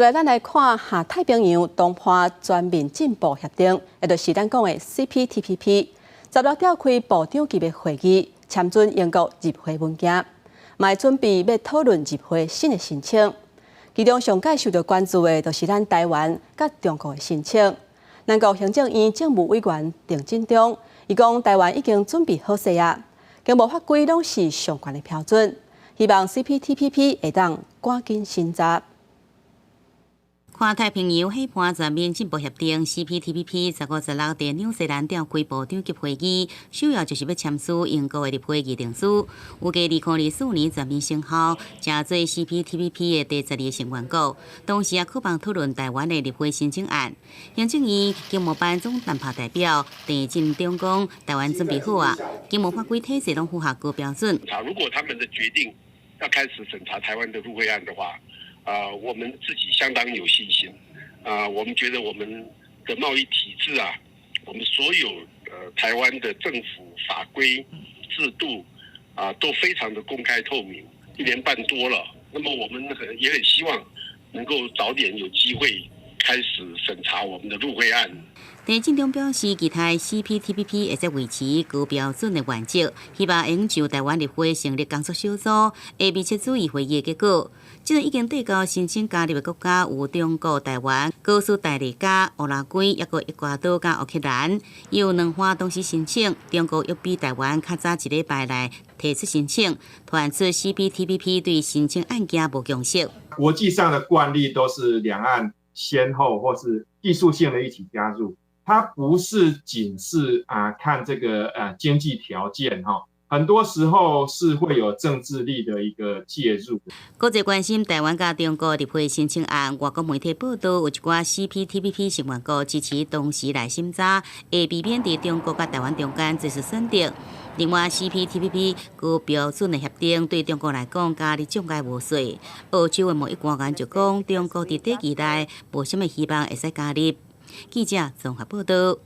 來，咱來看下太平洋東岸全面進步協定，也就是咱講的 CPTPP，16召開部長級的會議，簽准英國入會文件，嘛會準備欲討論入會新的申請。其中上蓋受著關注的，就是咱台灣佮中國的申請。咱國行政院政務委員鄭進中，伊講台灣已經準備好勢啊，經貿法規攏是上懸的標準，希望 CPTPP 會當趕緊審查。跨太平洋伙伴全面進步協定（CPTPP）15、16佇紐西蘭召開部長級會議，首要就是欲簽署英國的入會議定書。預計2024年全面生效，成做 CPTPP 的第12個成員國。同時也渴望討論台灣的入會申請案。行政院經貿辦總談判代表鄭進中講，台灣準備好啊，經貿法規體制攏符合高標準。如果他們的決定要開始審查台灣的入會案的話，啊，我們自己相當有信心。啊，我們覺得我們的貿易體制啊，我們所有台灣的政府法規制度啊，都非常的公開透明。一年半多了，那麼我們也很希望能夠早點有機會開始審查我們的入會案。鄭進中表示，期待 CPTPP 會使維持高標準的原則，希望會就台灣入會成立工作小組，會密切注意會議的結果。這個已經遞交申請加入的國家有中國、台灣、哥斯達黎加、烏拉圭、抑閣厄瓜多佮烏克蘭，有兩岸同時申請。中國欲比台灣較早一禮拜來提出申請，傳出 CPTPP 對申請案件無共識。國際上的慣例都是兩岸先後或是技術性的一起加入，它不是僅是啊看這個經濟條件哈。很多時候是會有政治力的一個介入。國際關心台灣佮中國入會申請案，外國媒體報道有一寡 CPTPP 成員國支持同時來審查，會避免佇中國佮台灣中間做出選擇。另外，CPTPP 高標準的協定對中國來講加入障礙無細。澳洲的貿易官員就講，中國佇短期內無啥物希望會使加入。記者綜合報道。